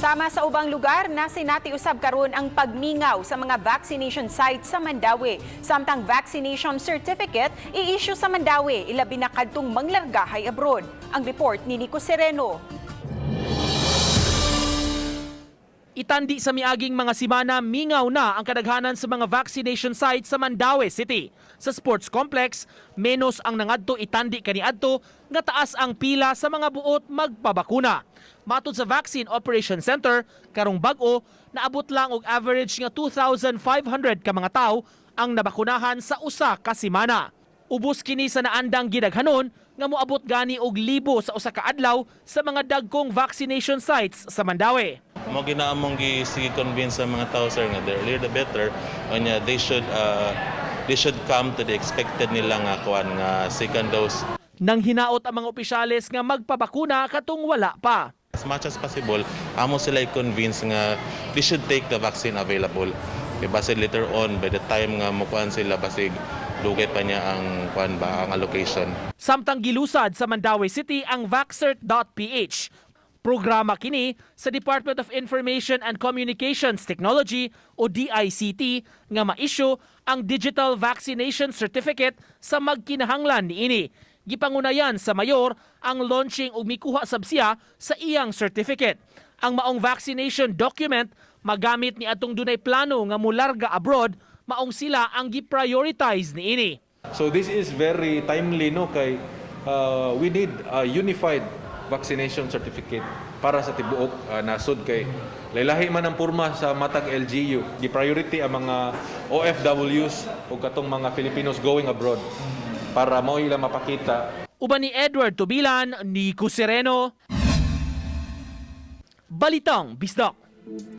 Sama sa ubang lugar, nasinati usab karon ang pagmingaw sa mga vaccination sites sa Mandaue. Samtang vaccination certificate i-issue sa Mandaue, ilabi na kadtong manglargahay abroad. Ang report ni Nico Sereno. Itandi sa miaging mga simana, mingaw na ang kadaghanan sa mga vaccination sites sa Mandaue City. Sa sports complex, menos ang nangadto itandi kaniadto nga taas ang pila sa mga buot magpabakuna. Matod sa Vaccine Operation Center, karong bag-o, naabot lang og average nga 2,500 ka mga tawo ang nabakunahan sa usa ka semana. Ubos kini sa naandang gidaghanon nga moabot gani og libo sa usa ka adlaw sa mga dagkong vaccination sites sa Mandaue. Mao gyud na among gi sige convince sa mga tao, sir, nga the earlier the better. Unya they should come to the expected nila nga kuan nga second dose. Nang hinaot ang mga opisyales nga magpabakuna katong wala pa. As much as possible, amo sila i-convince nga they should take the vaccine available. Kay basig later on, by the time nga mukuan sila, basig dugay pa niya ang kuan ba, ang allocation. Samtang gilusad sa Mandaue City ang Vaccert.ph. Programa kini sa Department of Information and Communications Technology o DICT nga ma-issue ang digital vaccination certificate sa magkinahanglan niini. Gipangunayan sa mayor ang launching ug mikuha sab siya sa iyang certificate. Ang maong vaccination document magamit ni atong dunay plano nga mularga abroad, maong sila ang gi-prioritize niini. So this is very timely, no, kay we need a unified vaccination certificate para sa tibuok nasod kay laylahi man ang porma sa matag LGU. Gi priority ang mga OFWs o katong mga Filipinos going abroad para mao ila mapakita. Uban ni Edward Tubilan, Nico Sereno. Balitang Bisdak.